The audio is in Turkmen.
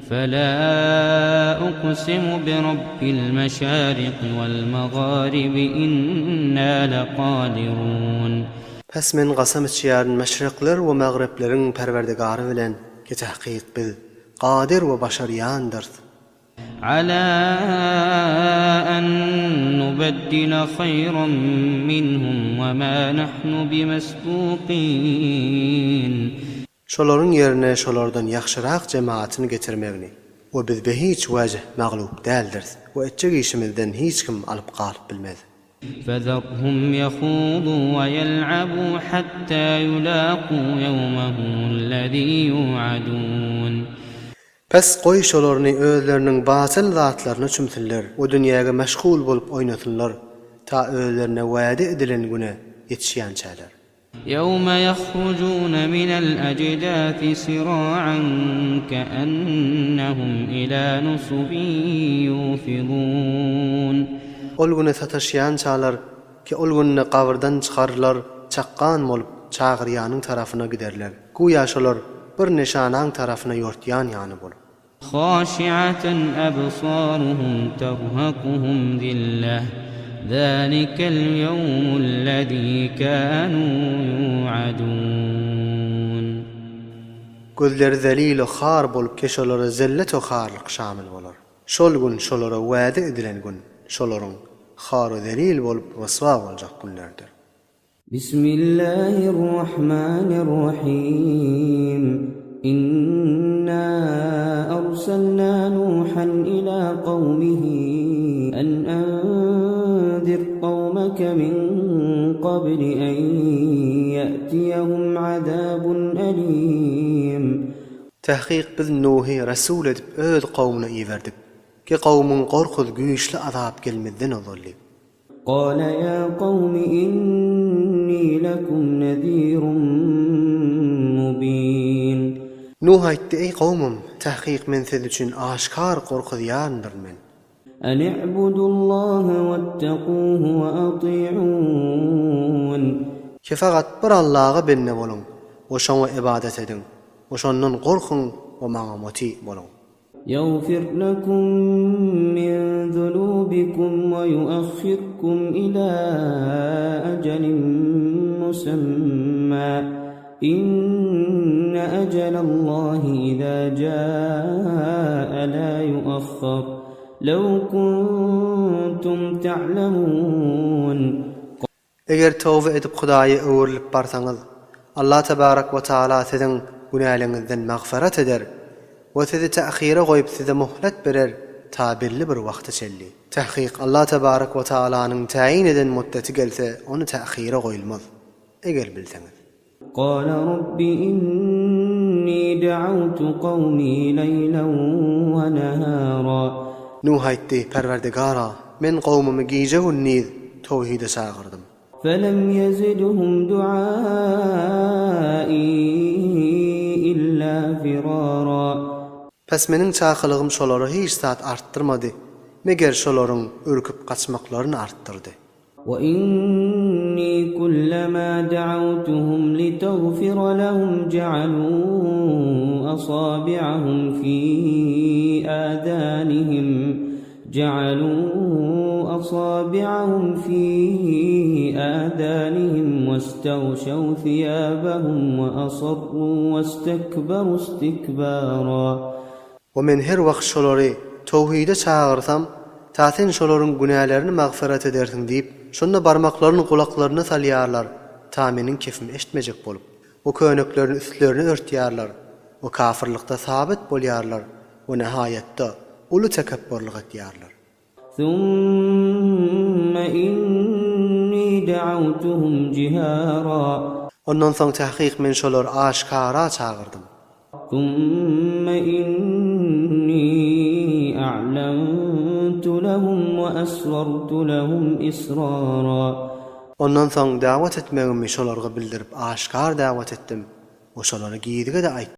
Fela uqsimu birabbil meşariqi wal magaribi inna lekadirun. Pes men kasam içýärin meşrekler we magrepleriň Perwerdigary bilen ki tahkyk biz Kadyr we başarýandyrys. Ala an nubeddile haýran minhum we ma nahnu bimesbukin. Şolaryň ýerine şolardan ýagşyrak jemaatyny getirmegini we biz behiç wejh maglup däldiris we etjek işimizden hiç kim alyp galyp bilmez. Fezerhum ýehudu we ýel'abu hatta ýulaku ýewmehumullezî ýu'adun. Pes goý şolaryny özleriniň batyl zatlaryna çümsünler we dünýäge meşgul bolup oýnasynlar ta özlerine wäde edilen güne ýetişýänçäler. Ýewme ýahrujuna minel ejdäsi sira'an keennehum ilâ nusubin ýufidûn. Ol güne sataşýançalar ki ol günde gabyrdan çykarlar çakgan bolup çagyrýanyň tarapyna giderler, güýä şolar bir neşanaň tarapyna ýortýan ýaly bolup. Haşi'aten ebsaruhum terhakuhum zilleh, zalikel ýewmullezî kânû ýu'adûn. Gözleri zelil-u har bolup ki şolara zellet-u harlyk şamil bolar. Şol gün şolara wade edilen gün, şolaryň har-u zelil bolup ryswa boljak günleridir. Bismillahirrahmanirrahim. Inna arsalna Nuhan ila kawmihi en enzir kawmeke min qabli en ýe'tiyehum azabun elim. Tahkyk biz Nuhy resul edip öz kowmuna iberdik, ki kowmuňy gorkuz güýçli azap gelmezden ozal diýip. Gala ýa kawmi inni lekum nezirun mubin. Nuh aýtdy, Eý kowmum, tahkyk men siz üçin aşgar gorkuzýandyryn men. An i'budullaha wettakuhu we ati'un. Ki fakat bir Allaga bende boluň we şoňa ybadat ediň we şondan gorkuň we maňa muti boluň. Ýagfir lekum min zunubikum we ýuahhirkum ila ajalin musemma. Inne ajalallahi iza jaa la ýuahhar. Lew kuntum ta'lemun. Eger toba edip Hudaýa öwrülip barsaňyz, Allah tebarek we taala siziň günäleňizden magfyrat eder we sizi tähire goýup size muhlet berer ta belli bir wagta çenli. Tahkyk Allah tebarek we taalanyň täýin eden muddeti gelse ony tähire goýulmaz. Eger bilseňiz. Gala Rabbi inni da'awtu kawmi leýlen we nahara. Nuh aýtdy, Perwerdigara, men kowmumy gije-gündiz towhide çagyrdym. Felem ýezidhum du'ai illa firara. Pes meniň çakylygym şolara hiç zat artdyrmady, meger şolaryň ürküp gaçmaklaryny artdyrdy. Wa inni kullama da'awtuhum litagfira lahum ja'alu asabi'ahum fi adanihim ja'alu asabi'ahum fi adanihim wastagşaw thiyabahum wa asarru wastakbaru istikbara. We men her wagt şolary towhide çagyrsam, ta sen şolaryň günälerini magfyrat edersiň diýip, şonda barmaklaryny gulaklaryna salýarlar, ta meniň kefimi eşitmejek bolup. We köýneklerini üstlerine örtýärler, we kafyrlykda sabyt bolýarlar, we nihaýatda uly tekepburlyk etýärler. Summa inni da'awtuhum jihara. Ondan soň tahkyk men şolary aşgara çagyrdym. Summa inni a'lantu lahum we asrartu lahum israra. Ondan soň dawat etmegimi şolarga bildirip aşgar dawat etdim we şolara gizlige-de aýtdym.